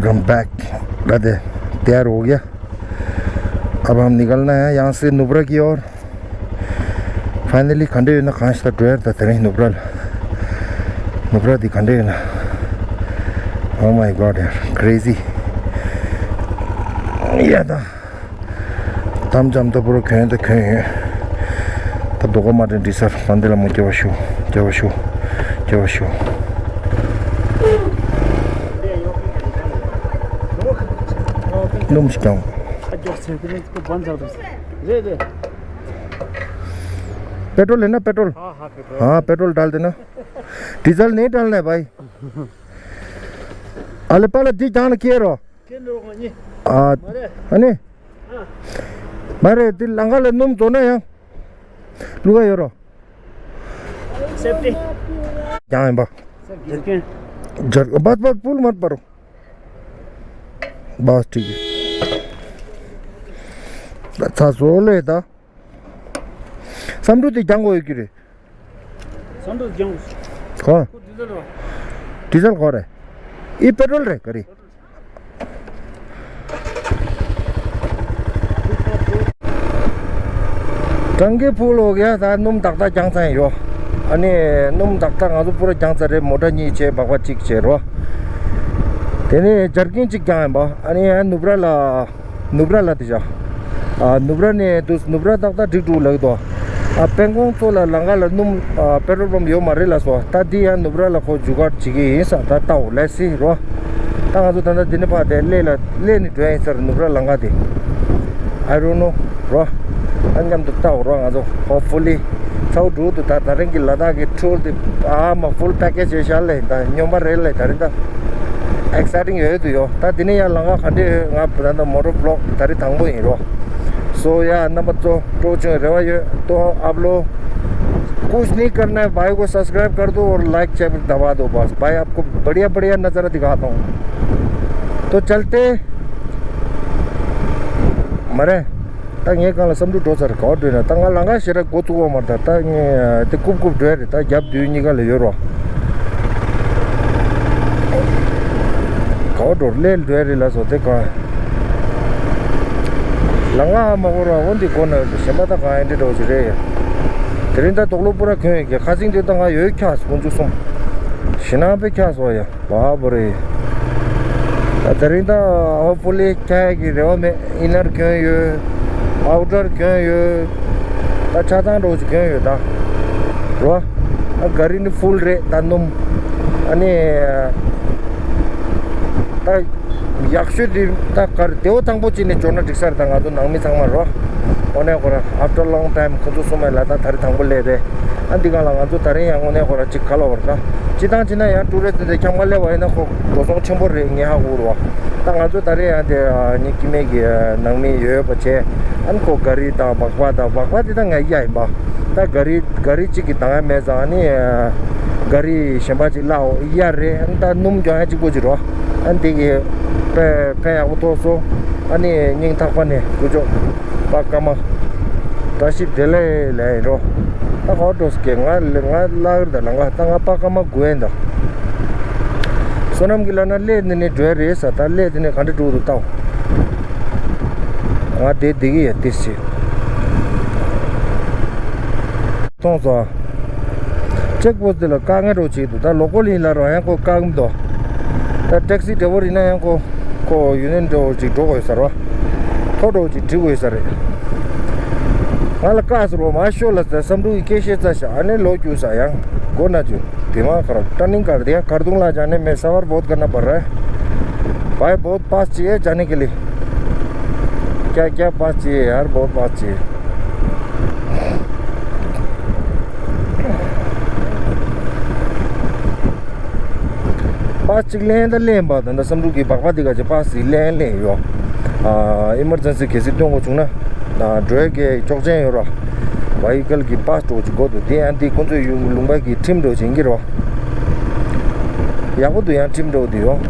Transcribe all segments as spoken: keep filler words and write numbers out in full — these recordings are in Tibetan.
Welcome back. Radhe. तैयार हो गया। अब हम निकलना है यहाँ से नुब्रा की ओर। Finally, ག་འདྲ་ཡོད་ན། གང་ཞིག་ད་འགྲོ་ཡར་ད། དེ་རིང་ནུབ་ར་ལ། ནུབ་ར་འདི་ག་འདྲ་ཡོད་ན། Oh my God, ཡར་crazy. ཡ་ད། དམ་འཇམ་ད་པུ་རོ་གྱོན་ད་གྱོན་ཡོད། ད་རྡོ་ཀ་མ་དྲན་འདྲི་སར་བན་དེ་ལ་མོ་སྐྱེ་བ་ཤོག་སྐྱེ་བ་ཤོག་སྐྱེ་བ་ཤོག་སྣུམ་ཞིག་ཀྱང་། རེད་རེད། पेट्रोल है ना, पेट्रोल? हाँ, हाँ, पेट्रोल। हाँ, पेट्रोल डाल देना। डीजल नहीं डालना है भाई। अले पाला दी जान के रो। के रो कोनी। आ, मारे। अने? हाँ। मारे, दी लंगा ले नुम तो ना या। लुगा यो रो। सेफ्टी। क्या है बा? झरके। झर-, बस, बस, पुल मत परो। बस, ठीक है। अच्छा, सो ले था। समझो ती जंगो एक रे। समझो जंगो। हाँ। को डीजल रो। डीजल को रे। ये पेट्रोल रे, करी। टंकी फुल हो गया था, སྣུམ་ཏག་ཏག་རྒྱང་ཚར་ཡོད། ཨ་ནི་སྣུམ་ཏག་ཏག་ང་ཚོ་པུ་ར་རྒྱང་ཚར་རེད། མོ་ཊ་གཉིས་བྱས། སྦག་སྦག་གཅིག་བྱས་རོ། དེ་ནས་ཇར་ཀིན་གཅིག་རྒྱང་ཡིན་པ། ཨ་ནི་ཡང་ནུབ་ར་ལ། ནུབ་ར་ལ་དེ་བྱ། ཨ། ནུབ་ར་ནས་དུ་ནུབ་ར་ཏག་ཏག་འགྲིག་འགྲོ་ལགས་དོ། ཨ། སྤེན་ཀོང་ཚོ་ལ་ལམ་ཁ་ལ་སྣུམ། ཨ། པེ་ཊྲོལ་པམ་ཡོད་མ་རེད་ལ་སོ། ད་འདི་ཡང་ནུབ་ར་ལ་ཁོ་འཇུག་གར་བྱེད་ཀྱི་ཡིན་ས། ད་ལྟའོ་ལེ་སི་རོ། ད་ང་ཚོ་ད་ལྟ་འདི་ནས་ཕར་དེ་སླེབས་ལ་སླེབས་ནས་འགྲོ་ཡ་ཡིན་ས་རེད། ནུབ་ར་ལམ་ཁ་དེ། I don't know རོ། ཨ། མཉམ་དུ་ལྟའོ་རོ། ང་ཚོ་hopefully ཚའོ་འགྲོ་འདུག་ད་ད་རིང་གི་ལ་དྭགས་ཀྱི་ཊུར་དེ་ཨ་མ་full package བྱས་ཤག་ལེ། ད་སྨྱོན་པ་རེད་ལེ། ད་རིང་ད་exciting ཡོད་དུ་ཡོད། ད་འདི་ནས་ཡར་ལམ་ཁ་ག་འདྲ་ཡོད། ང་ད་ལྟ་མོ་ཊ་བི་ལོག་ད་རིང་དང་པོ་ཡིན་རོ། So yeah, རྣམ་པ་ཚོ་སྤྲོ་བྱུང་རེ་བ་ཡོད། तो आप लोग कुछ नहीं करना है, भाई को सब्सक्राइब कर दो और लाइक शेयर दबा दो बस। भाई आपको बढ़िया बढ़िया नज़ारा दिखाता हूँ। तो चलते हैं। མ་རེད། ད་ངས་གང་ལ་བསམ་འགྲུབ་འགྲོ་ཚར། ག་བ་འགྲོ་ན། ད་ང་ལམ་ཁ་ཞེ་དྲག་འགོ་བཙུགས་པ་མ་རེད། ད་ད་ངས་དེ་རྐུབ་རྐུབ་འགྲོ་ཡ་རེད། ད་རྒྱབ་མདུན་གཉིས་ཀ་ལ་ཡོད་རོ། ག་བ་འགྲོ་སླེབས་འགྲོ་ཡ་རེད་ལ་སོ། དེ་ག་ལམ་ཁ་མ་འགོར་བ་འོ་འདི་སྒོ་ན་གཞན་པ་ད་གང་ཡིན་འདྲ་འགྲོ་ཅི་རེད། དེ་རིང་ད་དོག་ལོ་པུ་ར་གྱོན་ཡོད་ཀྱི། ཁ་སང་དེ་ད་ང་ཡོད་ཁྱག་སྐུ་མཇུག་གསུམ་ཞེ་ནང་པའི་ཁྱག་སོ་ཡ། བ་བ་རེད། ད་དེ་རིང་ད་hopefully ཁྱག་གི་རེ་བ་མེད། ཨིན་ནར་གྱོན་ཡོད། ཨའུ་ཊར་གྱོན་ཡོད། ད་ཆ་ཚང་འགྲོ་ཅིག་གྱོན་ཡོད་ད་རོ། ཨ། ག་རི་ནི་ཕུལ་རེད་ད་སྣུམ། ཨ་ནི་ད་ཡག་ཤོས་དེ་ད་ག་རེ་དེའོ་དང་པོ་ཅིག་ནས་འབྱོར་ན་འགྲིག་ས་རེད། ད་ང་ཚོ་ནང་མི་ཚང་མ་རོ། དངོས་གནས་ཁོ་ར་after long time ཁོ་ཚོ་གསུམ་ལ་ད་ད་རེས་དང་པོ་སླེབས་རེད། ཨ། འདི་ག་ལ་ང་ཚོ་ད་རིང་ཡང་དངོས་གནས་ཁོ་ར་ཅིག་ག་ལ་བར་ད་སྤྱི་བཏང་བྱས་ན་ཡང་ཊུ་རི་སི་ཊི་འདི་ཁྱམས་ཁ་སླེབས་པ་ཡིན་ན་ཁོ་འགྲོ་སོང་ཆེན་པོ་རེད། ངས་ཧ་གོ་རོ། ད་ང་ཚོ་ད་རེས་ཡང་དེ་ཨ་ནི་སྐྱེ་དམན་གྱི་ནང་མི་ཡོད་པ་བྱས། ཨ་ནི་ཁོ་ག་རི་དང་སྦག་སྦག་དང་། སྦག་སྦག་དེ་ད་ང་གཡར་ཡིན་པ། ད་ག་རི་ག་རི་གཅིག་གི་དང་ཡ་མེད་ཙང་། ཨ་ནི་ག་རི་གཞན་པ་ཅིག་གླའོ་གཡར་རེད། ཨ་ནི་ད་སྣུམ་རྒྱག་ཡ་གཅིག་པོ་ཅིག་རོ། ཨ་ནི་དེ་གི་ཕན་ཕན་ཡག་པོ་ཐོགས་སོང་། ཨ་ནི་སྙིང་ཐག་པ་ནས་སྐུ་ཞབས་པ་ཀརྨ་བཀྲ་ཤིས་བདེ་ལེགས་ལབ་ཡིན་རོ། ད་ག་བ་འགྲོ་སྐད་ང་ང་ལག་རེད། ད་ལམ་ཁ་ད་ང་པ་ཀརྨ་དགོས་ཡིན་ད། བསོད་ནམས་ཀྱི་ལ་ན་སླེབས་ནས་ནས་འགྲོ་ཡ་རེད་ས། ད་སླེབས་དེ་ནས་ག་འདྲ་འགྲོ་འདུག་ལྟའོ། ང་བསྡད་བསྡད་ཀྱི་ཡ་ཏི་སི། མཐོང་སོང་། ཅེག་པོ་སི་ཊི་དེ་ལ་བཀག་ངན་རོགས་བྱེད་འདུག་ད་ལོ་ཀལ་ཡིན་ལ་རོ་ཡང་ཁོ་བཀག་མི་འདུག་ད་ཊེག་སི་ཌ་རའི་ཝར་ཡིན་ན་ཡང་ཁོ་ཁོ་ཡུ་ནི་ཡན་འདྲ་བོ་ཅིག་འགྲོ་དགོས་ས་རོ། ཐོ་འདྲ་བོ་ཅིག་འབྲི་དགོས་ས་རེད། ང་ལ་བཀག་ཟེར་བ་མ་ཤོད་ལ་ཟེར། བསམ་འགྲུབ་ཀྱི་སྐད་བཤད་ཚར་ཤག་ཨ་ནི་ལོག་རྒྱུགས་ས་ཡང་སྒོ་ན་རྒྱུགས། दिमाग खराब। टर्निंग कर दिया। कर दूंगा जाने में सवार बहुत करना पड़ रहा है। भाई बहुत पास चाहिए जाने के लिए। क्या क्या पास चाहिए यार, बहुत पास चाहिए। པཱ་སི་གཅིག་ལེན་ད་ལེན་པ་ད་ད་བསམ་འགྲུབ་ཀྱི་སྦག་སྦག་འདི་ག་ཅིག་པཱ་སི་ལེན་ལེན་ཡོད། ཨ་ཨི་མར་ཇེན་སི་གལ་སྲིད་སྟོན་དགོས་བྱུང་ན་ཨ་འགྲོ་ཡ་གི་ཆོག་མཆན་ཡོད་ར། བྷི་ཡི་ཀལ་གྱི་པཱ་སི་འདྲ་བོ་ཅིག་དགོས་འདུག་དེ་ཡང་དེ་ཁོང་ཚོའི་ཡུལ་ལུང་པ་གི་ཁྲིམས་འདྲ་བོ་ཅིག་ཡིན་གྱི་ར། ཡག་པོ་འདུག་ཡང་ཁྲིམས་འདྲ་བོ་འདི་ཡོད།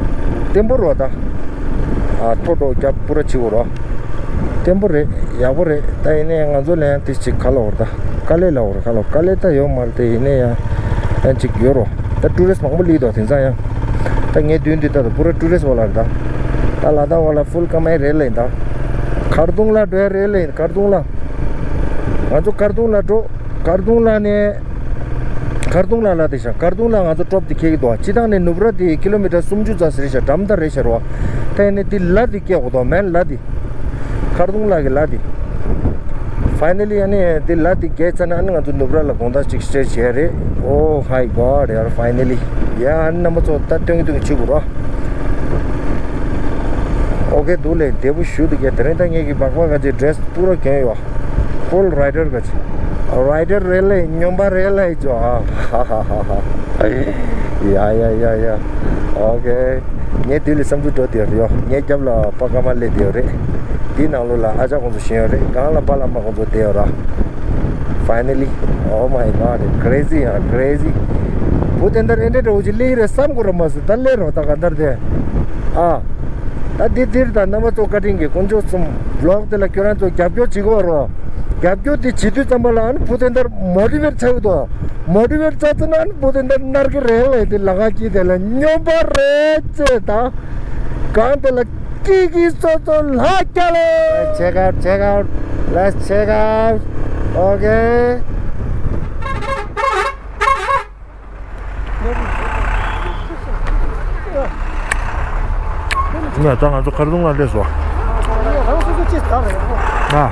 བརྟན་པོ་ར་ད། ཨ་ཐོ་འདྲ་བོ་རྒྱབ་པུ་ར་བྱེད་དགོས་ར། བརྟན་པོ་རེད། ཡག་པོ་རེད། ད་ཡིན་ནའི་ང་ཚོ་ལ་ཡང་དེ་ཅིག་ག་ལ་བར་ད་དཀའ་ལས་ལ་བར་ག་ལ་དཀའ་ལས་ད་ཡོད་མ་རེད། དེ་ཡིན་ནའི་ཡང་ཡང་ཅིག་ཡོད་རོ། ད་ཊུ་རི་སི་མང་པོ་སླེབས་འདུག་དེང་སང་ཡང་། ད་ངའི་མདུན་འདི་ད་ད་པུ་ར་ཊུ་རི་སི་བ་ལ་རེད་ད། ད་ལ་དྭགས་བ་ལ་ཧྥུལ་ཀ་མའི་རེད་ལེ་ད། མཁར་རྫོང་ལ་འགྲོ་ཡ་རེད་ལེ། མཁར་རྫོང་ལ། ང་ཚོ་མཁར་རྫོང་ལ་འགྲོ། མཁར་རྫོང་ལ་ནས། མཁར་རྫོང་ལ་ལ་དེ་ཤ། མཁར་རྫོང་ལ་ང་ཚོ་ཊོབ་དེ་ཁེལ་གི་འདུག་སྤྱི་བཏང་ནས་ནུབ་ར་དེ་ཀི་ལོ་མི་ཊར་སུམ་ཅུ་ཙམ་ཞིག་རེད་ཤག་འགྲམ་ད་རེད་ཤག་རོ། ད་ཡིན་ནའི་དེ་ལ་དེ་སྐྱེ་དགོས་དོ་མེན་ལ་དེ། མཁར་རྫོང་ལ་གི་ལ་དེ། ཕའི་ནལ་ལི་ཨ་ནི་འདི་ལ་འདི་རྒྱལ་ཚར་ན་ཨ་ནི་ང་ཚོ་ནུབ་ར་ལ་དགོང་དག་ཅིག་སྟེ་བྱས་རེད། Oh my God ཡར་ཕའི་ནལ་ལི། ཡ་ཨ་ནི་རྣམ་པ་ཚོ་ད་སྟོན་གི་སྟོན་གི་བྱེད་དགོས་རོ། ཨོ་ཁེ་འདུག་ལེ། འདས་པོ་ཞུ་འདུག་གས། དེ་རིང་ད་ངེད་ཀྱི་སྦག་སྦག་ག་ཅིག་ཌེ་རེ་སི་པུ་ར་གྱོན་ཡོད། ཧྥུལ་རའི་ཌར་ག་ཅིག་རའི་ཌར་རེད་ལེ། སྨྱོན་པ་རེད་ལེ་ཅོ། ཧ་ཧ་ཧ་ཧ། ཡ་ཡ་ཡ་ཡ། ཨོ་ཁེ། ངའི་དུས་ལ་བསམ་ཚུལ་འགྲོ་བསྡད་ཡོད་རེད། ངའི་རྒྱབ་ལ་པ་ཀ་མ་སླེབས་བསྡད་ཡོད་རེད། དེའི་ནང་ལོགས་ལ་ཨ་ཅག་ཁོང་ཚོ་བཞུགས་ཡོད་རེད། སྒང་ལ་པ་ལགས་མ་ཁོང་ཚོ་བསྡད་ཡོད་ར། Finally, oh my God, crazy ཡ་crazy། བུ་དེ་འདྲ་རེ་འདྲ་འདྲ་བོ་ཅིག་སླེབས་ཀྱི་རེད་བསམ་གི་རེད་མ་ཟད། ད་སླེབས་རོགས་ད་ག་འདྲ་དེ། ཨ། ད་འདི་འདིར་ད་རྣམ་པ་ཚོ་བཀའ་དྲིན་གྱིས་དཀོན་མཆོག་གསུམ་བི་ལོག་དེ་ལ་ཁྱོད་རང་ཚོ་རྒྱབ་སྐྱོར་བྱེད་དགོས་རོགས། རྒྱབ་སྐྱོར་དེ་བྱེད་དུས་ཙམ་པ་ལ་ཨ་ནི་བུ་དེ་འདྲ་མོ་ཊི་ཝེ་ཊི་ཆགས་ཀྱི་འདུག་མོ་ཊི་ཝེ་ཊི་ཆགས་ཚར་ན་ཨ་ནི་བུ་དེ་འདྲ་མནར་གི་རེད་ལེ། དེ་ལ་ཁ་སྐྱིད་དེ་ལ་སྨྱོན་པ་རེད་ཅེས་དང་། གང་དེ་ལ་སྐྱིད་ཀྱི་སོ་སོ་ལ་རྒྱ་ལེ། Let's check out, check out, let's check out. Okay. ང་ད་ང་ཚོ་མཁར་རྫོང་ལ་སླེབས་སོང་། ཨ།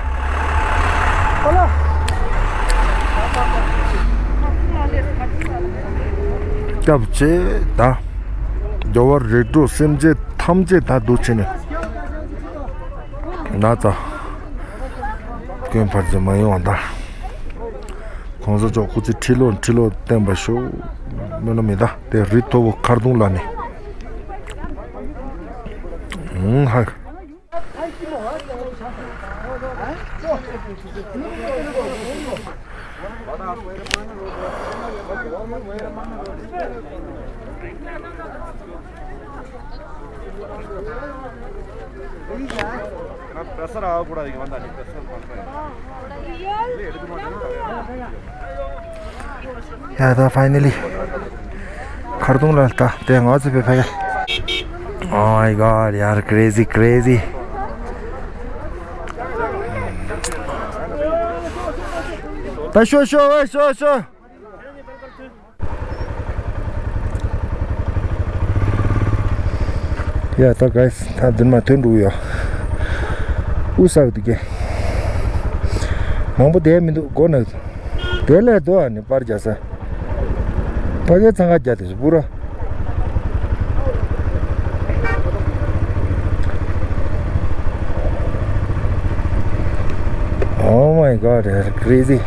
སྐྱབས་རྗེ་ད། འགྲོ་བ་རིགས་དྲུག་སེམས་ཅན་ཐམས་ཅད་ད་འདུ་བྱེད་ནས། ན་ཚ། སྐྱོན་ཕར་ཚུར་མ་ཡོང་བ་ད། གོང་ས་མཆོག་སྐུ་ཚེ་ཁྲི་ལོ་ཁྲི་ལོ་བརྟན་པར་ཤོག་སྨོན་ལམ་མི་ད་དེ་རི་མཐོ་པོ་མཁར་རྫོང་ལ་ནི། ཧུང་ཧ། ཡ་ད་finally མཁར་རྫོང་ལ་ལྟ་དེ་ང་ཚོ་བས་ཕ་གི། Oh my God ཡར་crazy crazy། ད་ཤོ་ཤོ་ཝེ་ཤོ་ཤོ། ཡ་ད་guys ད་འདིར་མ་ཐོན་འགྲོ་ཡ། ཨུ་ས་བ་དུ་གེ། མང་པོ་བསྡད་མི་འདུག་སྒོ་ན། དེ་ལས་དོ་ཨ་ནི་པར་རྒྱག་ས། ཕ་གའི་འཚང་ཁ་རྒྱག་དེ་སུ་པུ་ར། Oh my God, crazy.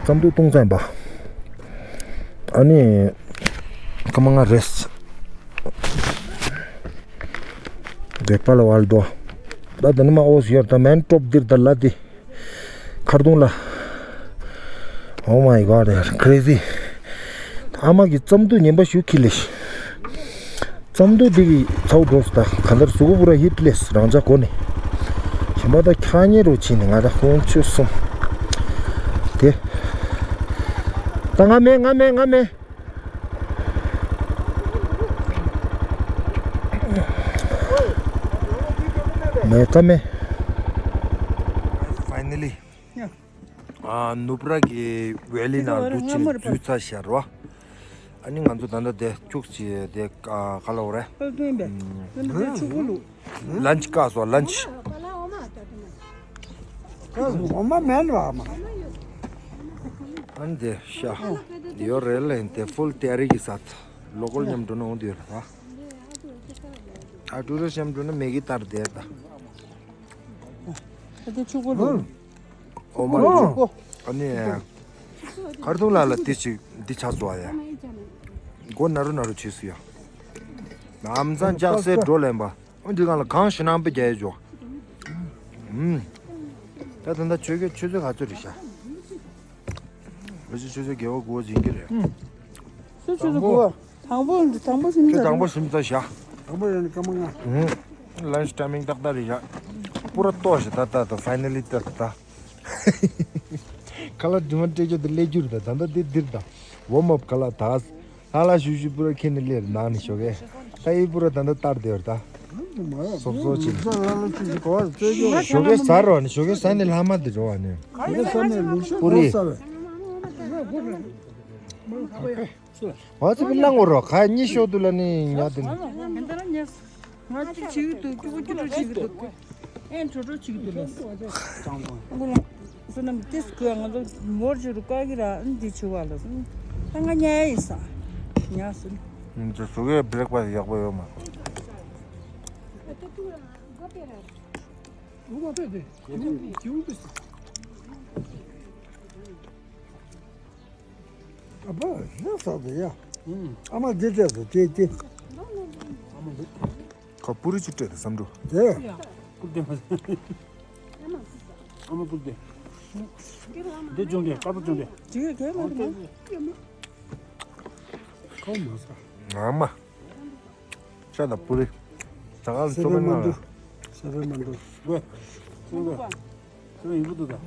བརྩམས་སྒྲུང་གཏོང་ཙམ་པ། ཨ་ནི། ཀ་མ་ང་རེས། འདེགས་པ་ལ་བར་དོ། ད་ད་ནི་མ་ཨོ་སི་ཡོར་ད་མེན་ཊོབ་འདིར་ད་ལ་དི། མཁར་རྫོང་ལ། Oh my God, crazy. ཨ་མ་གི་རྩམ་དུ་ཉན་པ་ཞུ་ཁི་ལེ་ཤི། རྩམ་དུ་འདི་གི་ཚའུ་འགྲོ་སུ་ད་ག་འདར་སུ་གུ་པུ་ར་ཧིད་ལེས་རང་ཅག་གོ་ནི། ཁྱིམ་པ་ད་ཁྱ་ཉེ་རུ་ཕྱིན་ནི་ང་ད་ཁོང་ཆུ་སོང་། དེ། ད་ང་མེད་ང་མེད་ང་མེད། མེད་ད་མེད། Finally. ཨ་ནུབ་ར་གི་ཝེ་ལི་ནང་འདུག་ཅིང་འཛུལ་ཚར་ཤར་བ། ཨ་ནི་ང་ཚོ་ད་ལྟ་དེ་ཁྱུག་ཅིག་དེ་ག་ལ་འོ་རེད། ལན་ཆི་བཀག་སོང་ལན་ཆི། འོ་མ་མེན་བ་མ། ཨ་ནི་དེ་ཤ་ཡོད་རེད་ལན་དེ་ཕུལ་ཏེ་རི་གི་ས་ལོ་ཀོལ་མཉམ་འགྲོ་ན་འོང་དུས་རེད་ད། ཨ་ཊུ་རི་སི་མཉམ་འགྲོ་ན་མེ་གི་ལྟར་དེ་ད། ཨ་དེ་ཆུ་བོ་ལུ། འོ་མ་ཨོ། ཨ་ནི། ཁར་ཐུང་ལ་ལ་དེ་ཅིག་འདི་ཆགས་སོ་ཨ་ཡ། མགོ་ན་རུ་ན་རུ་བྱེད་སུ་ཡ། ཨམ་ཙང་ལྕགས་སེ་འགྲོ་ལེན་པ། ཨོ་འདི་གང་ལ་གང་ཞིག་ནང་པའི་རྒྱ་ཡེ་འཇོག་ཨུམ། ད་ད་ད་ཆོས་རྒྱལ་ཆོས་ཚོད་ག་ཚོད་རེད་ཤག་ལོ་ཆི་ཆོས་ཚོད་རྒྱལ་བ་དགུ་བ་ཟིན་གྱི་རེད། ཆོས་ཆོས་ཚོད་དགུ་བ། དང་པོ་དང་པོ་ཟིན་ཚར། དང་པོ་ཟིན་ཚར་ཤག་དང་པོ་ཡང་སྐར་མ་ལྔ། ལན་ཆི་ཊའི་མིང་ཏག་ཏག་རེད་ཤག་པུ་ར་ཏོ་ཞིག་ད་ད་ད་ཕའི་ནལ་ལི་ཏག་ཏག་ཁ་ལག་དྲི་མ་སྤྲད་ཆོག་དེ་ལས་རྒྱུར་ད་ད་ད་དེ་འདིར་ད་ཝོམ་ཨབ་ཁ་ལག་ད། ལྷ་ལྷ་ཞུ་ཞུ་པུ་ར་ཁྱེར་ནས་སླེབས་ནང་ནས་ཞོགས་ཀས། ད་ཨི་པུ་ར་ད་ད་ལྟར་བསྡད་ཡོད་ད། སོབ་སོབ་ཅིག་ཞོགས་ཀས་ཟ་རོགས་ནི་ཞོགས་ཀས་ཟ་ནས་ལྷ་མ་དེ་འགྲོ་བ་ནི། པུ་རི། ཨོ་ཙི་པི་ལང་འོ་རོ་ཁ་གཉིས་ཤོག་དུ་ལ་ནི་ཉ་དེ་ནི། ང་གཅིག་བྱེད་ཀྱི་འདུག་ཅུ་གུ་ཅུ་གུ་བྱེད་ཀྱི་འདུག་ཨེ་འཕྲོ་འཕྲོ་བྱེད་ཀྱི་འདུག་ལ། སོ་ནམ་ཏིས་ཀོ་ང་ཚོ་མོར་བྱེད་རུ་བཀག་གི་ར་ཨ་འདི་བྱེད་བ་ལ་སོ། ད་ང་ཉལ་ཡིན་ས། ཉལ་སོ། ང་ཚོ་ཟུག་གི་བྷི་རེག་ཕ་སི་ཡག་པོ་ཡོད་མ་རེད། ཨ་ཕ་ཟ་ས་དེ་ཡ། ཨ་མ་འདི་སྤྲད་སོ་དེ་དེ། ཁ་པུ་རི་ཅིག་སྤྲད་དེ་བསམ་འགྲོ། དེ། པུར་དེ་མ་ཟ། ཨ་མ་པུར་དེ། འདི་ཅུང་དེ་དཀར་པོ་ཅུང་དེ། ཅིག་གས་མ་རེད་མ། ཁོ་མ་ཟ། ཨ་མ། ཤ་དང་པུ་རི། ད་ག་ཚོ་མེད་ན། ས་པན་མ་འདུག་ཝེ། ས་པན་ཡིན་པོ་འདུག་ད།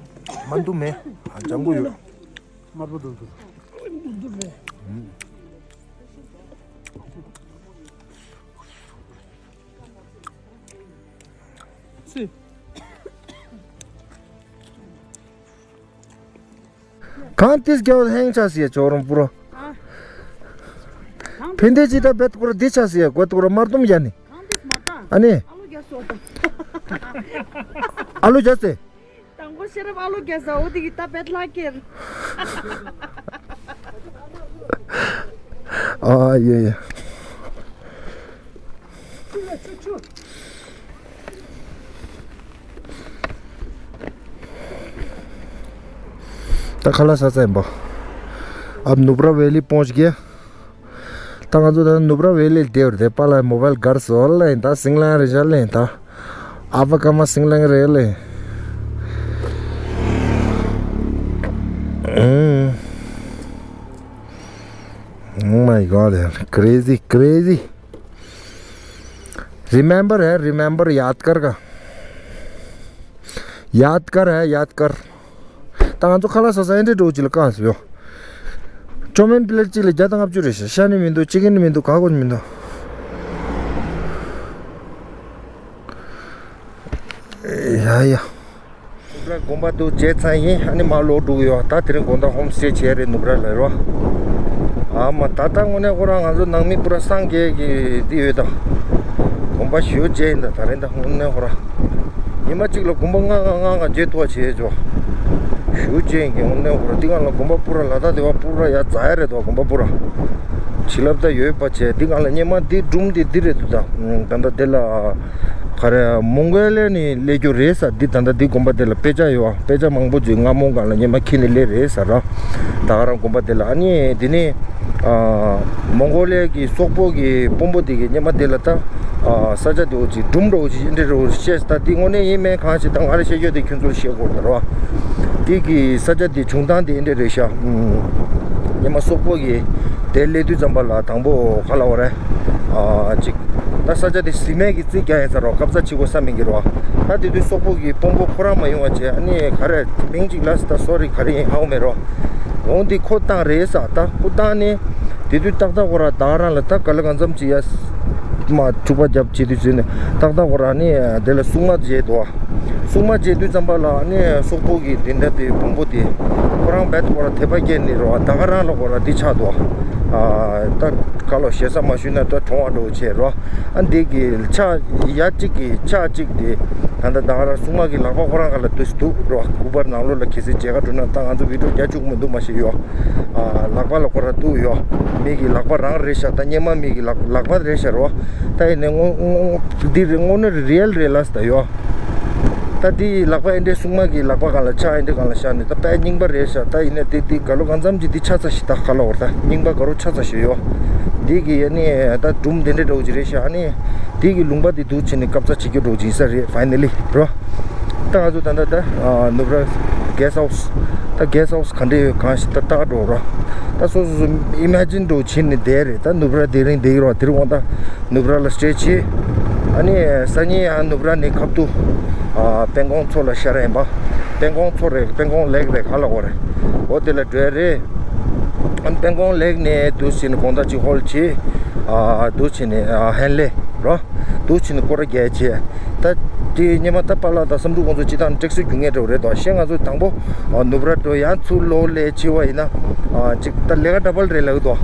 མ་འདུག་མེད། ཨ་ལྗང་གུ་ཡོད། དམར་པོ་འདུག་འདུག་སུས། གང་ཏིས་རྒྱ་བོ་ཧེང་ཆ་སི་ཡ་ཅོ་རོང་པུ་རོ། ཕན་དེ་ཅི་ད་བེད་ཀུ་ར་འདི་ཆ་སི་ཡ་གོད་ཀུ་ར་དམར་དུམ་ཡ་ནི། ཨ་ནི། ཨ་ལུ་རྒྱ་སེ། དང་པོ་ཤེས་རབ་ཨ་ལུ་རྒྱ་ས་འོ་དེ་གི་ད་བེད་ལྷ་ཀེར། ཨ་ཡེ་ཡེ། ད་ཁ་ལག་ཟ་ཚར་ཡིན་པ། ཨབ་ནུབ་ར་ཝེ་ལི་པོང་ཅི་གེ། ད་ང་ཚོ་ད་ནུབ་ར་ཝེ་ལི་བསྡད་ཡོད་རེད་དེ་པཱ་ལགས་མོ་བལ་གར་སོ་ལ་ཡིན་ད་སིང་ལང་རེ་ཞར་ལ་ཡིན་ད། ཨ་ཕ་ཀ་མ་སིང་ལང་རེ་ལ་ཡིན། Oh my God, crazy, crazy. Remember है, remember, याद कर का। याद कर है, याद कर। ད་ང་ཚོ་ཁ་ལག་ཟ་ས་ཨེ་འདྲས་འགྲོ་ཅི་ལ་བཀག་སོ་ཡོ། ཅོ་མེན་པི་ལེ་ཊི་གཅིག་ལ་བརྒྱ་དང་ལྔ་བཅུ་རེད་ཤག་ཤ་ནི་མི་འདུག་ཅི་ཀན་ནི་མི་འདུག་ག་གོ་ནི་མི་འདུག་ཡ་ཡ། ནུབ་ར་དགོན་པ་འདུག་བྱས་ཚར་ཡིན། ཨ་ནི་མ་ལོག་འགྲོ་གི་ཡོད། ད་དེ་རིང་དགོང་དག་ཧོམ་སི་ཊེ་བྱས་རེད་ནུབ་ར་ལ་རོ། ཨ་མ་ད་ལྟ་དངོས་གནས་ཁོ་རང་ང་ཚོ་ནང་མི་པུ་ར་སངས་རྒྱས་ཀྱི་འདི་ཡོད་ད། དགོན་པ་ཞུ་བྱས་ཡིན་ད་ད་རིང་ད་དངོས་གནས་ཁོ་རང་། ཉི་མ་གཅིག་ལ་དགོན་པ་ལྔ་ལྔ་ལྔ་ལྔ་བརྗེ་ཐུབ་པ་བྱས་ཆོག་ཞུ་བྱས་ཡིན་གྱི་དངོས་གནས་ཁོ་རང་འདི་གང་ལ་དགོན་པ་པུ་ར་ལ་ད་དེ་བ་པུ་ར་ཡ་རྫ་ཡ་རེད་དོ་དགོན་པ་པུ་ར། བྱིན་རླབས་ད་ཡོད་པ་བྱས་འདི་གང་ལ་སྙེ་མ་འདི་སྒྲུང་འདི་འདི་རེད་འདུག་ད། ད་ལྟ་དེ་ལ་ག་རེ་མོང་གོ་ལི་ཡ་ནས་སླེབས་རྒྱུ་རེད་ས། འདི་ད་ལྟ་འདི་དགོན་པ་དེ་ལ་དཔེ་ཆ་ཡོད་ཨ། དཔེ་ཆ་མང་པོ་ཅིག་རྔ་མོང་སྒང་ལ་སྙེ་མ་འཁྱེར་ནས་སླེབས་རེད་ས་ར། ད་ག་རང་དགོན་པ་དེ་ལ་ཨ་ནི་འདི་ནས་མོང་གོ་ལི་ཡ་གི་སོག་པོ་གི་དཔོན་པོ་དེ་གི་སྙེ་མ་དེ་ལ་ད་ས་ཆ་དེ་འོ་ཅིག་སྒྲུང་འདྲ་བོ་ཅིག་འདི་འདྲ་བོ་བཤད་ས། ད་འདི་དངོས་གནས་ཡིན་མིན་གང་ཞིག་ད་ང་རེ་བཤད་རྒྱུ་དེ་ཁྱོད་ཚོར་བཤད་དགོས་ད་ར། འདི་གི་ས་ཆ་དེ་བྱུང་སྟངས་དེ་འདི་འདྲ་རེད་ཤག་སྙེ་མ་སོག་པོ་གི་དེ་སླེབས་དུས་ཙམ་པ་ལ་དང་པོ་ག་ལ་བ་རེད། ཨ་ཅིག་ད་ས་ཆ་དེ་སི་མེན་གི་རྩིག་རྒྱག་ཡིན་ས་རོ། སྐབས་ས་ཆི་གོ་ས་མིན་གི་རོ། ད་དེ་དུས་སོག་པོ་གི་དཔོན་པོ་ཁོ་རང་མ་ཡོང་བ་བྱས། ཨ་ནི་ག་རེ་མིང་ཅིག་ལ་ས་ད་སོ་རི་ག་རེ་ཡིན་ཧ་གོ་མེད་རོ། འོང་དེ་ཁོ་བཏང་རེད་ས། ད་ཁོ་བཏང་ནས་དེ་དུས་ཏག་ཏག་ཁོ་ར་ད་རང་ལ་ད་ག་ལ་གང་འཚམ་ཅིག་ཡ་མ་འཁྲུག་པ་རྒྱབ་བྱེད་དུས་ཟེར་ནས་ཏག་ཏག་ཁོ་ར་ནི་དེ་ལ་སྲུང་མ་བྱས་འདུག་སྲུང་མ་བྱེད་དུས་ཙམ་པ་ལ་ནི་སོག་པོ་གི་དེ་འདྲ་དེ་བོང་པོ་དེ་ཁོ་རང་བེད་ཁོ་ར་དད་པ་སྐྱེས་ནི་རོ། ད་ག་རང་ལ་ཁོ་ར་འདི་ཆགས་འདུག་ཨ་ད་ག་ལོ་ཞེ་ས་མ་ཞུས་ན་ད་གྲོང་བ་འགྲོ་བྱས་རོ། ཨ་འདི་གི་ཕྱག་ཡ་གཅིག་གི་ཕྱག་གཅིག་དེ་ད་ད་ད་ག་རང་སྲུང་མ་གི་ལག་པ་ཁོ་རང་ག་ལ་འདུག་འདུག་རོ། སྐུ་པར་ནང་ལོགས་ལ་གལ་སྲིད་མཇལ་ཁ་འགྲོ་ན་ད་ང་ཚོ་བི་ཌིའོ་རྒྱག་བཅུག་མི་འདུག་མ་ཤེས་ཡོ། ཨ་ལག་པ་ལ་ཁོ་ར་འདུག་ཡོ། མི་གི་ལག་པ་རང་རེད་ཤག་ད་སྔོན་མ་མི་གི་ལག་ལག་པ་རེད་ཤག་རོ། ད་ཡིན་ནའི་དངོས་དངོས་འདི་རེད། དངོས་གནས་རི་ཡལ་རེད་ལ་ས་ད་ཡོ། ད་དེ་ལག་པ་ཨེ་འདྲའི་སྲུང་མ་གི་ལག་པ་སྒང་ལ་ཕྱག་ཨེ་འདྲའི་སྒང་ལ་བཞག་ནས་ད་དཔེ་རྙིང་པ་རེད་ཤག་ད་ཡིན་ན་དེ་དེ་ག་ལོ་གང་འཚམ་གྱི་དེ་ཆགས་ཚར་ཤག་ད་ག་ལ་བར་ད་རྙིང་པ་ག་རུ་ཆགས་ཚར་ཤག་ཡོད། འདི་གི་ཨ་ནི་ད་སྒྲུང་དེ་འདྲ་འདྲ་བོ་ཅིག་རེད་ཤག་ཨ་ནི་དེ་གི་ལུང་པ་དེ་འདུག་བྱས་ནས་སྐབས་ཚ་བྱེད་རྒྱུ་འདྲ་བོ་ཅིག་ཡིན་ས་རེད། ཕའི་ནལ་ལི་རོ། ད་ང་ཚོ་ད་ལྟ་ད་ནུབ་ར་གེ་སི་ཧའུ་སི། ད་གེ་སི་ཧའུ་སི་ག་འདྲ་ཡོད་གང་ཞིག་ད་ལྟ་འགྲོ་རོ། ད་སོ་སོ་སོ་ཨི་མེ་ཇིན་འདྲ་བོ་བྱས་ནས་བསྡད་རེད། ད་ནུབ་ར་དེ་རིང་བསྡད་ཀྱི་རོ། དེ་རིང་དབང་ད་ནུབ་ར་ལ་སྟེ་བྱས། ཨ་ནི་སང་ཉིན་ཡང་ནུབ་ར་ནས་ཁ་ཐུག་ཨ་པན་ཀོང་མཚོ་ལ་ཤར་ཡིན་པ། པན་ཀོང་མཚོ་རེད། པན་ཀོང་ལེག་རེད། ག་ལ་འོ་རེད། འོ་དེ་ལ་འགྲོ་ཡ་རེད། ཨ་ནི་པན་ཀོང་ལེག་ནས་འདུག་བྱས་ནས་དགོང་དག་ཅིག་ཧོལ་བྱས། ཨ་འདུག་བྱས་ནས་ཨ་ཧན་ལེ་རོ། འདུག་བྱས་ནས་སྐོར་ར་རྒྱག་བྱས། ད་དེ་སྔོན་མ་ད་པཱ་ལགས་དང་བསམ་འགྲུབ་ཁོང་ཚོ་སྤྱིར་བཏང་ཊེག་སི་རྒྱུག་མཁན་འདྲ་བོ་རེད་དོ། གཞན་ང་ཚོ་དང་པོ་ཨ་ནུབ་ར་འགྲོ་ཡང་ཚུར་ལོག་སླེབས་བྱས་པ་ཡིན་ན་ཨ་ཅིག་ད་ལས་ཀ་ཌ་བལ་རེད་ལབ་ཀྱི་འདུག་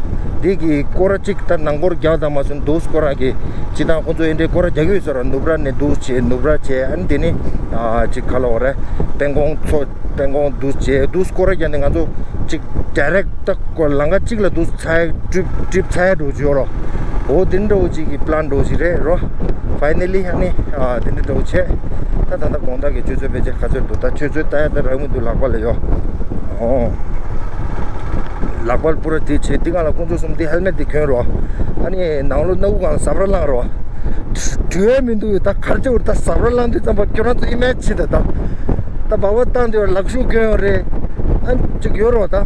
འདི་གི་སྐོར་ར་གཅིག་ད་ནང་སྐོར་རྒྱག་དང་མ་སོང་འདུག་སྐོར་ར་གི་སྤྱིར་བཏང་ཁོང་ཚོ་ཨེ་འདྲའི་སྐོར་ར་རྒྱག་གི་ཡོད་ས་ར། ནུབ་ར་ནས་འདུག་བྱས་ནུབ་ར་བྱས་ཨ་ནི་དེ་ནི་ཨ་ཅིག་ག་ལ་འོ་རེད། པན་ཀོང་མཚོ་པན་ཀོང་འདུག་བྱས་འདུག་སྐོར་ར་རྒྱག་ནས་ང་ཚོ་ཅིག་ཌའི་རེག་ཊི་ད་ལམ་ཁ་གཅིག་ལ་འདུག་ཚར་ཊིབ་ཊིབ་ཚར་འགྲོ་རྒྱུ་ཡོད་རོ། འོ་དེ་འདྲ་བོ་ཅིག་གི་པི་ལན་འདྲ་བོ་ཞིག་རེད་རོ། ཕའི་ནལ་ལི་ཨ་ནི་ཨ་དེ་འདྲ་འདྲ་བོ་བྱས། ད་ད་ལྟ་དགོང་དག་གི་ཆུ་ཚོད་ཕལ་ཆེར་ག་ཚོད་འདུག་ད་ཆུ་ཚོད་ལྟ་ཡ་ད་རག་མི་འདུག་ལག་པ་ལ་ཡོད། ཨོ། ལག་པ་པུ་ར་དེ་བྱས་འདི་སྒང་ལ་ཁོང་ཚོ་གསུམ་དེ་ཧེལ་མེ་ཊི་དེ་གྱོན་རོ། ཨ་ནི་ནང་ལོགས་སྣ་ཁུག་སྒང་ལ་ཟབ་ར་བླངས་རོ། འགྲོ་ཡ་མི་འདུག་ད་གར་ཅོར་ད་ཟབ་ར་བླངས་དུས་ཙམ་པ་ཁྱོད་རང་ཚོ་ཨི་མེ་ཇི་བྱེད་ད་ད། ད་སྦག་སྦག་བཏང་དུས་ལག་ཤུབས་གྱོན་ཡོད་རེད། ཨ་ཅིག་ཡོད་རོ་ད།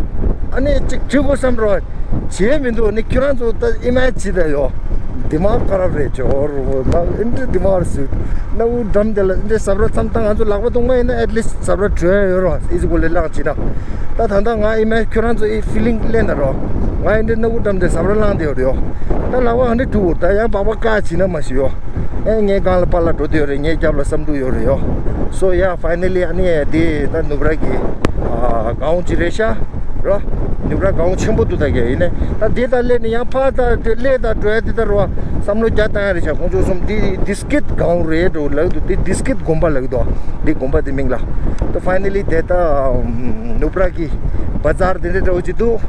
ཨ་ནི་ཅིག་བྲིས་དགོས་བསམ་རོ། བྱེད་མི་འདུག་ནི་ཁྱོད་རང་ཚོ་ད་ཨི་མེ་ཇི་བྱེད་ད་ཡོད། དེ་མ་ཁ་རབ་རེད་ཅོ་རོ་ད་ཨིན་འདྲ་དེ་མ་རེད་ཟེར། སྣ་བུག་འགྲམ་དེ་ལ་ཨིན་འདྲ་ཟབ་ར་མཚམས་ད་ང་ཚོ་ལག་པ་གཏོང་མ་ཡིན་ན་ཨེཊ་ལིསཊ་ཟབ་ར་བྲོས་ཡོད་རོ། ཨི་ཟི་གོ་ལེ་ལངས་བྱེད་ན། ད་ད་ལྟ་ང་ཨི་མེ་ཇི་ཁྱོད་རང་ཚོ་ཨི་ཕི་ལིང་ལེན་ད་རོ། ང་ཨིན་འདྲ་སྣ་བུག་འགྲམ་དེ་ཟབ་ར་ལངས་དེ་ཡོད་རེད་ཡོ། ད་ལག་པ་ཨ་འདྲ་གྲུ་ད་ཡང་སྦག་སྦག་བཀག་བྱེད་ན་མ་ཤི་ཡོ། ཨེ་ངའི་སྒང་ལ་པཱ་ལགས་འགྲོ་དེ་ཡོད་རེད། ངའི་རྒྱབ་ལ་བསམ་འགྲུབ་ཡོད་རེད་ཡོ། སོ་ཡ་ཕའི་ནལ་ལི་ཨ་ནི་དེ་ད་ནུབ་ར་གི་ཨ་སྒང་ཅིག་རེད་ཤག་རོ། ནུབ་ར་སྒང་ཆེན་པོ་འདུག་ད་གས་ཡིན་ནས་ད་དེ་ད་སླེབས་ནས་ཡང་ཕར་ད་དེ་སླེབས་ད་འགྲོ་ཡ་དེ་ད་རོ་བསམ་བློ་རྒྱག་བཏང་ཡ་རེད་ཤག་ཁོང་ཚོ་གསུམ་དེ་དིས་ཀིད་སྒང་རེད་འགྲོ་ལབ་འདུག་དེ་དིས་ཀིད་དགོན་པ་ལབ་འདུག་དེ་དགོན་པ་དེ་མིང་ལ་ད་ཕའི་ནལ་ལི་དེ་ད་ནུབ་ར་གི་བ་ཛར་དེ་འདྲ་འདྲ་བོ་ཅིག་འདུག་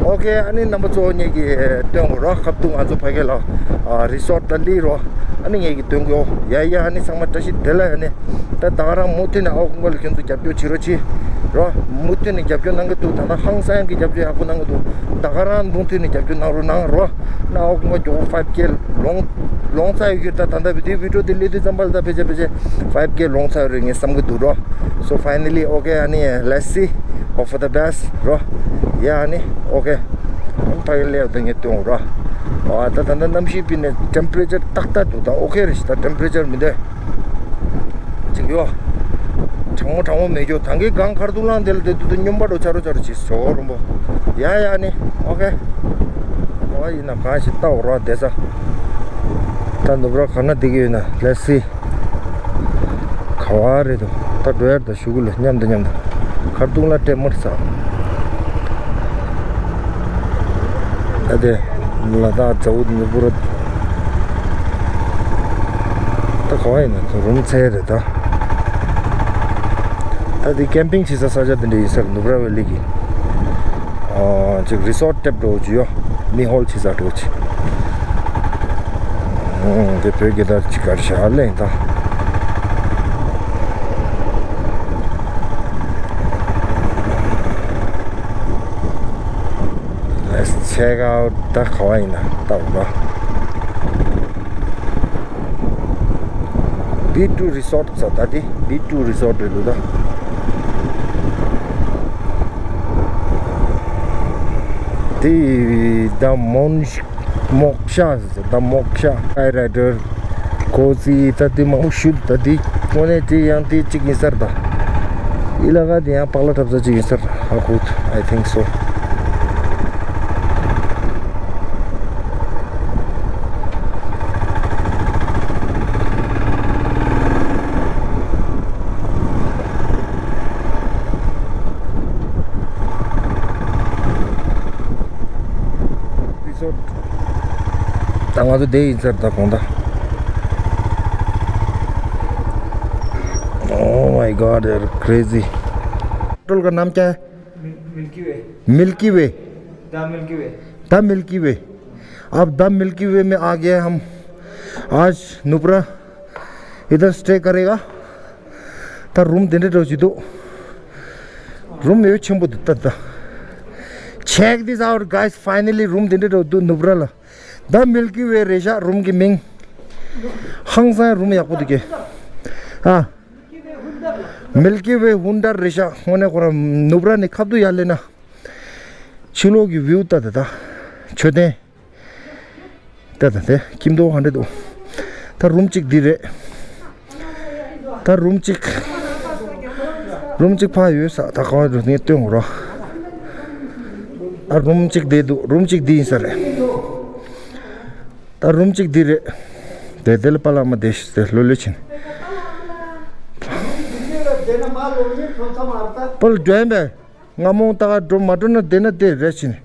ཨོ་ཁེ། ཨ་ནི་རྣམ་པ་ཚོ་ངེད་ཀྱི་སྟོན་དགོས་རོགས། ཁ་ཐུག་ང་ཚོ་ཕ་གི་ལ་ཨ་རི་སོར་ཊི་ད་སླེབས་རོགས། ཨ་ནི་ངེད་ཀྱི་སྟོན་དགོས། ཡ་ཡ། ཨ་ནི་ཚང་མ་བཀྲ་ཤིས་བདེ་ལེགས། ཨ་ནི་ད་ད་ག་རང་མུ་མཐུད་ནས་ཨའོ་ཁུང་པ་ལ་ཁྱོད་ཚོ་རྒྱབ་སྐྱོར་བྱེད་རོགས་གྱིས་རོགས། མུ་མཐུད་ནས་རྒྱབ་སྐྱོར་གནང་གི་འདུག་ད་ལྟ་ཧང་སང་གི་རྒྱབ་སྐྱོར་ཡག་པོ་གནང་གི་འདུག་ད་ག་རང་མུ་མཐུད་ནས་རྒྱབ་སྐྱོར་གནང་རོགས་གནང་རོགས། ཨ་ནི་ཨའོ་ཁུང་པ་མགྱོགས་པོ་ཕའིབ་ཀེ་ལོངས་ལོངས་ཚར་ཡོད་ཀྱི། ད་ད་ལྟ་བི་ཌི་ཡོ་དེ་སླེབས་དུས་ཙམ་པ་ལ་ད་ཕལ་ཆེར་ཕལ་ཆེར་ཕའིབ་ཀེ་ལོངས་ཚར་ཡོད་རེད་ངས་བསམ་གི་འདུག་རོགས། So finally, okay, ཨ་ནི་let's see, hope for the best, རོ། ཡ་ཨ་ནི་okay. ཨ་ནི་ཕ་གི་སླེབས་ད་ངས་སྟོན་རོགས། ཨ་ད་ད་ད་གནམ་གཤིས་དཔེར་ན་ཊེམ་པེ་རེ་ཅར་ཏག་ཏག་འདུག་ད་ཨོ་ཁེ་རེད་ཤག་ད་ཊེམ་པེ་རེ་ཅར་མི་འདུག་ཅིག་ཡོ། གྲང་མོ་གྲང་མོ་མེད་རྒྱུ། ད་གིན་སྒང་ཁ་ཐུག་ལངས་དེ་ལ་དེ་དུས་དུ་སྨྱོན་པ་འགྲོ་ཆ་རོ་ཆ་རོ་བྱེད་ཟོ་རུམ་པོ། ཡ་ཡ་ནི་ཨོ་ཁེ། ཨོ་ཡིན་ན་གང་ཞིག་ལྟ་འོ་རོགས་བསྡད་ས། ད་ནུབ་ར་ག་ན་བསྡད་ཀྱི་ཡོད་ན། Let's see. ག་བ་རེད་དོ། ད་འགྲོ་ཡར་ད་གཞུག་གུ་ལ་མཉམ་དུ་མཉམ་དུ། ཁ་ཐུག་ལ་སྤྲད་མར་ས། ད་དེ་ལ་དྭགས་མཛའ་བོ་ནུབ་ར། ད་ག་བ་ཡིན་ན་ད་རུམ་ཚལ་རེད་ད། ད་དེ་ཀེམ་པིང་བྱེད་ས་ས་ཆ་དེ་འདྲ་ཡིན་ས་རེད། ནུབ་ར་ཝེ་ལི་གི་ཨ་ཅིག་རི་སོར་ཊི་ཊེབ་འགྲོ་རྒྱུ་ཡོད། མི་ཧོལ་བྱེད་ས་འགྲོ་རྒྱུ། ཨང་། དེ་བོད་སྐད་ད་ཅིག་གར་ཤ་ལེན་ད། Let's check out. ད་ག་བ་ཡིན་ན་ལྟ་བ། བི་ཊུ་རི་སོར་ཊི་ཟེར་ད་དེ་བི་ཊུ་རི་སོར་ཊི་རེད་འདུག་ད། དེ་ད་མོན་མོག་ཤ་ཟེར་ད་མོག་ཤ་སྐའི་རའི་ཌར་ཀོ་ཙི་ད་དེ་མང་པོ་ཞུ་ད་དེ་དངོས་གནས་དེ་ཡང་དེ་གཅིག་ཡིན་ས་རེད་ད། ཨི་ལ་ཀ་དེ་ཡང་པགས་ལ་འཁྲབ་ས་གཅིག་ཡིན་ས་རེད། I think so. Resort. ད་ང་ཚོ་དེ་ཡིན་ས་རེད་ད་དགོང་དག Oh my God, यार, crazy. पेट्रोल का नाम क्या है? Milky way. Milky way. The milky way. The milky way. अब the milky वे में आ गए हम। आज नुब्रा इधर स्टे करेगा। ད་རུམ་དེ་འདྲ་འདྲ་བོ་ཅིག་འདུག་རུམ་ཡོད་ཆེན་པོ་འདུག་ད་ད། Check this out, guys. Finally, རུམ་དེ་འདྲ་འདྲ་བོ་འདུག་ནུབ་ར་ལ། ད་མིལ་ཀི་ཝེ་རེད་ཤག་རུམ་གྱི་མིང་། ཧང་སང་རུམ་ཡག་པོ་འདུག་གས། ཨ། མིལ་ཀི་ཝེ་ཧུན་ཌར་རེད་ཤག་དངོས་གནས་ཁོ་རང་ནུབ་ར་ནས་ཁ་བསྡུ་ཡར་སླེབས་ན། ཕྱི་ལོགས་ཀྱི་བིའུ་ལྟ་ད་ད། མཆོད་རྟེན། ལྟ་ད་དེ་ཁྱིམ་ཐོག་ག་འདྲ་འདུག་ད་རུམ་གཅིག་འདི་རེད། ད་རུམ་གཅིག་རུམ་གཅིག་ཕར་ཡོད་ས། ད་ག་བ་འགྲོ་ནས་སྟོན་དགོས་རོ། ཨ། རུམ་གཅིག་བསྡད་འདུག་རུམ་གཅིག་འདི་ཡིན་ས་རེད། ད་རུམ་གཅིག་འདི་རེད། དེ་དེ་ལ་པཱ་ལགས་མ་བསྡད་ཤག་དེ་ལྷོད་ལྷོད་ཕྱིན། པཱ་ལགས་མགྲོན་པས། རྔ་མོང་ལྟ་ག་འགྲོ་མ་འགྲོ་ན་བསྡད་ན་བསྡད་རེད་ཕྱིན།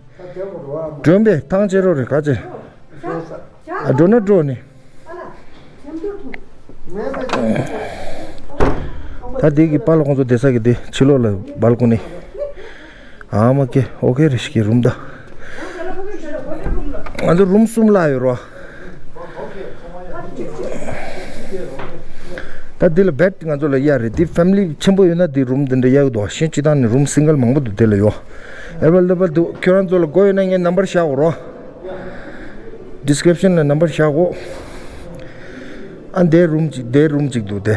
མགྲོན་པས་ཐང་ཆད་རོགས་རེད་ག་ཅེ། ཨ། འགྲོ་ན་འགྲོ་ནི། ད་འདི་གི་པཱ་ལགས་ཁོང་ཚོ་བསྡད་ས་གི་འདི་ཕྱི་ལོགས་ལ་སྦལ་ཀོ་ནི། ཨ་མ་ཀེ་ཨོ་ཀེ་རེ་ཤི་ཀི་རུམ་ད། ང་ཚོ་རུམ་གསུམ་ལ་ཡོད་རོ། ད་འདི་ལ་བེད་ང་ཚོ་ལ་གཡར་རེད། འདི་ཕེ་མི་ལི་ཆེན་པོ་ཡོད་ན་འདི་རུམ་འདི་འདྲ་གཡར་གི་འདུག་གཞན་སྤྱི་བཏང་ནས་རུམ་སིང་གལ་མང་པོ་འདུག་འདི་ལ་ཡོད། ཨེ་ཝེ་ལེ་བལ་འདུག་ཁྱོད་རང་ཚོ་ལ་དགོས་ཡོད་ན་ངའི་ནམ་བར་བཞག་གོ་རོ། ཌི་སི་ཀི་རིབ་ཤན་ལ་ནམ་བར་བཞག་གོ། ཨ། འདི་རུམ་གཅིག་འདི་རུམ་གཅིག་འདུག་དེ།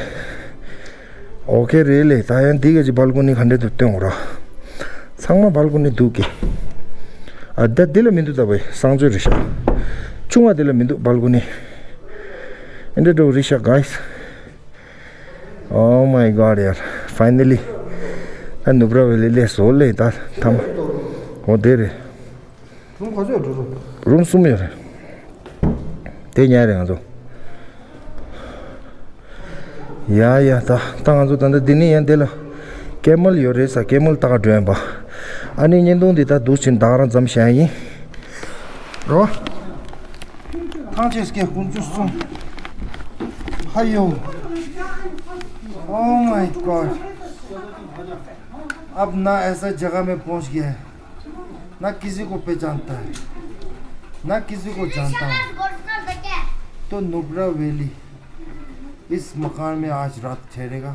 ཨོ་ཀེ་རེད་ལེ། ད་ཡང་འདི་ག་ཅིག་སྦལ་ཀོ་ནི་ག་འདྲ་འདུག་སྟོན་དགོས་ར། ཚང་མ་སྦལ་ཀོ་ནི་འདུག་གི། ཨ། ད་འདི་ལ་མི་འདུག་ད་བའི་གསང་སྤྱོད་རེད་ཤག་ཆུང་བ་འདི་ལ་མི་འདུག་སྦལ་ཀོ་ནི། ཨེ་འདྲ་འདྲ་བོ་རེད་ཤག guys. Oh my God ཡར། Finally ད་ནུབ་ར་ཝེ་ལི་ལས་བཟོ་ལེ་ད་ཐ་མ། ཨོ་དེ་རེད། རུམ་ག་ཚོད་ཡོད་འགྲོ་རུམ། རུམ་གསུམ་ཡོད་རེད། དེ་ཉལ་རེད་ང་ཚོ། ཡ་ཡ་ད་ད་ང་ཚོ་ད་ལྟ་འདི་ནས་ཡང་འདི་ལ་ཀེ་མལ་ཡོད་རེད་ས། ཀེ་མལ་ལྟ་ག་འགྲོ་ཡིན་པ། ཨ་ནི་བརྙན་ཐུང་འདི་ད་འདུག་ཕྱིན་ད་ག་རང་མཚམས་བཞག་ཡིན། རོ། ཐང་ཆད་སྐད་དཀོན་མཆོག་གསུམ། ཧ་ཡོ། Oh my God. अब ना ऐसा जगह में पहुंच गया है। ना किसी को पहचानता है, ना किसी को जानता हूँ। तो नुब्रा वैली, इस मकान में आज रात ठहरेगा।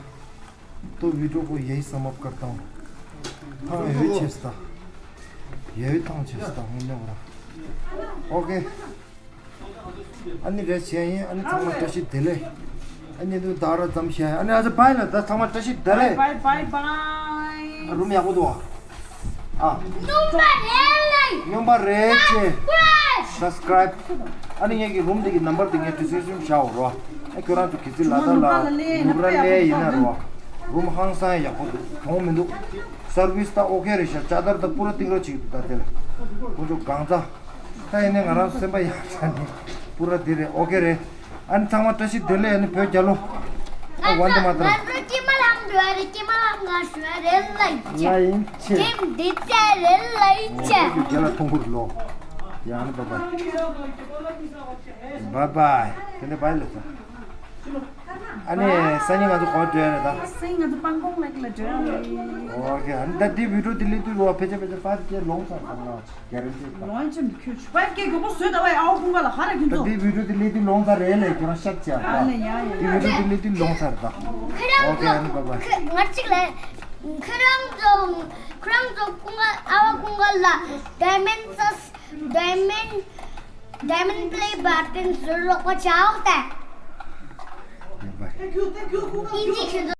तो वीडियो को यही समाप्त करता हूँ। ཐང་ཡོད་ཆེ་སྟ། ཡོད་ཐང་ཆེ་སྟ། ཧོན་ནེ་བ་ར། ཨོ་ཀེ། ཨ་ནི་རེད་བྱས་ཡིན། ཨ་ནི་ཚང་མ་བཀྲ་ཤིས་བདེ་ལེགས། ཨ་ནི་འདུག་ད་ར་ཙམ་བཤད། ཨ་ནི་ཨ་ཙི་བྷའི་ལ་ད་ཚང་མ་བཀྲ་ཤིས་བདེ་ལེགས། Bye bye bye bye. རུམ་ཡག་པོ་འདུག་ཨ། ཨ། སྨྱོན་པ་རེད་ལེ། སྨྱོན་པ་རེད་ཅེ། སབ་སི་ཀ་རའིབ། ཨ་ནི་ངེད་ཀྱི་རུམ་འདི་གི་ནམ་བར་འདི་ངས་ཌི་སི་ཀི་རིབ་ཤན་བཞག་འོ་རོ། ཨ་ཁྱོད་རང་ཚོ་གི་ཚི་ལ་ད་ལ་ནུབ་ར་ལེ་ཡིན་ན་རོ། རུམ་ཧང་སང་ཡག་པོ་འདུག་གྱོང་མི་འདུག་སར་ཝིས་ད་ཨོ་ཁེ་རེད་ཤག་ཅ་དར་ད་པུ་ར་ཏིག་རོ་ཅིག་འདུག་ད་དེ་ལ་ཁོ་ཚོ་གང་ཚ། ད་ཡིན་ནའི་ང་རང་སེམས་པ་ཡག་ཚ་ནི་པུ་ར་འདི་རེད། ཨོ་ཁེ་རེད། ཨ་ནི་ཚང་མ་བཀྲ་ཤིས་བདེ་ལེགས། ཨ་ནི་བོད་རྒྱལ་ལོ། ཨ་ཝན་དེ་མ་ཏར། ང་ཚོ་ཀྱེ་མ་ལ་འགྲོ་རེད། ཀྱེ་མ་ལ་ང་ཞུ་རེད་ལ་ཡིན་ཆེ། ལ་ཡིན་ཆེ། ཀྱེ་འདི་ཚེ་རེད་ལ་ཡིན་ཆེ། ཨོ་ཁེ་རྒྱལ་ལ་ཐུང་ཁུར་ལོ། ཡ་ཨ་ནི་བཱའི་བཱའི། བཱའི་བཱའི། དེ་ནས་བཱའི་ལ་ས། ཨ་ནི་སང་ཉིན་ང་ཚོ་གོ་བ་འགྲོ་ཡ་རེད་ད། སང་ཉིན་ང་ཚོ་སྤང་གོང་ལེགས་ལ་འགྲོ་ཡ་རེད། ཨོ་ཁེ། ཨ་ནི་ད་འདི་བི་ཌིའོ་འདི་སླེབས་དུས་ལོ་ཕལ་ཆེར་ཕལ་ཆེར་ཕ་གི་ལོང་ཚར་སོང་ང་། གེ་རན་ཊི་ད། ལོང་ཆེན་ཁྱོད་ཕ་གི་གོ་བོ་བཟོས་ད་བའི་ཨའོ་ཀུང་ག་ལ་ཧ་ར་ཁྱོད་ད་ཚོ། འདི་བི་ཌིའོ་འདི་སླེབས་དུས་ལོང་ཚར་རེད་ལེ། ཁྱོད་རང་ཤག་བྱ་ད། ཨ་ལེ་ཡ་ཡ། འདི་བི་ཌིའོ་འདི་སླེབས་དུས་ལོང་ཚར་ད། ཁྱོད་རང་ཨོ་ཁེ། ཚོ་ཨ་ནི་བཱའི་བཱའི། ཁྱོད་ང་གཅིག་ལ། ཁྱོད་རང་ཚོ་ཁྱོད་རང་ཚོ་ཀུང་ག་ཨའོ་ཀུང་ག་ལ་ཌའི་མོན་ཌའི་མོན་ཌའི་མོན་པི་ལེ་བར་ཏན་ཟུར་རོགས་པ་བྱའོ་ད། ཡ་བཱའི། ཨིན་ཇི་ཁྱོད་ཚོ།